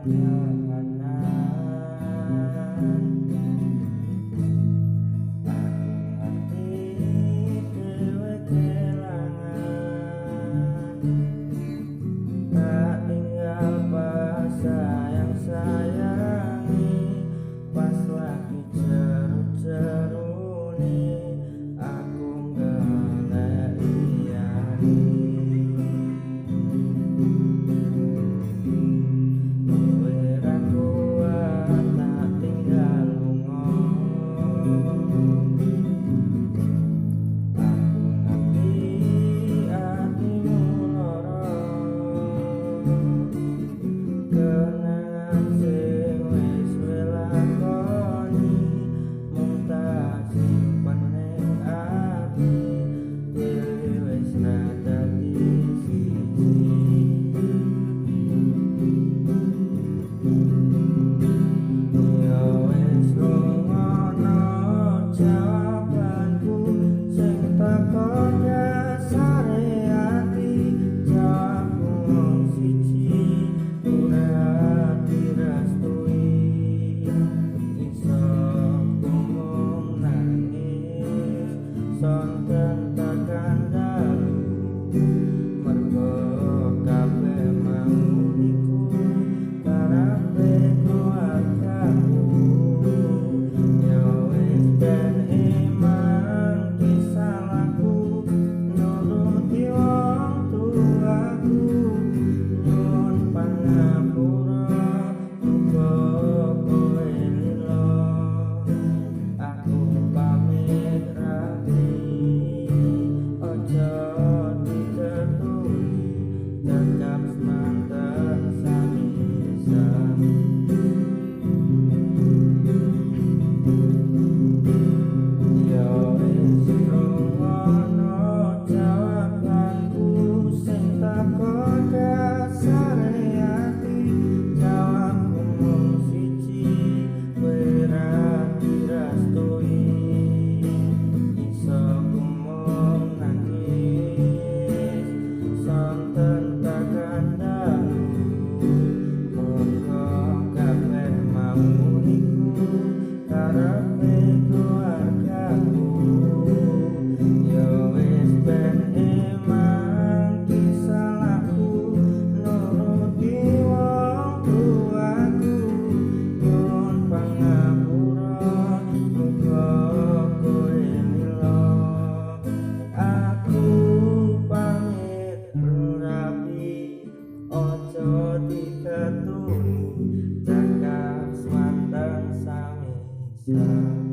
kahanan. Aku ngerti dhewe kelangan, tak tinggal pas sayang-sayangi, pas lagi jeru-jerune aku golek liyane. Kowe ra kuat tak tinggal lunga, aku ngerti atimu lara. Kenangan sing wis kowe lakoni mung tak simpen ning ati, dhewe wis ra dadi siji. Ya wis rungono jawabanku sing teko dasare ati, jawabku mung siji, ora direstui. Iso mung nangis sonten tekan dalu, mergo kabeh mau niku karepe keluargaku. Ya wis ben emang salahku nuruti wong tuaku, nyuwun pangapura muga kowe lila. Aku pamit rabi, aja diketuli, cekap semanten sami sami. Ya wis rungono jawabanku sing teko dasare ati, jawabku mung siji, kowe ra direstui. Iso mung nangis sonten tekan dalu, mergo kabeh mau niku karepe keluargaku. Ya wis ben emang salahku nuruti wong tuaku, nyuwun pangapura muga kowe lila. Aku pamit rabi, aja diketuli, cekap semanten sami sami.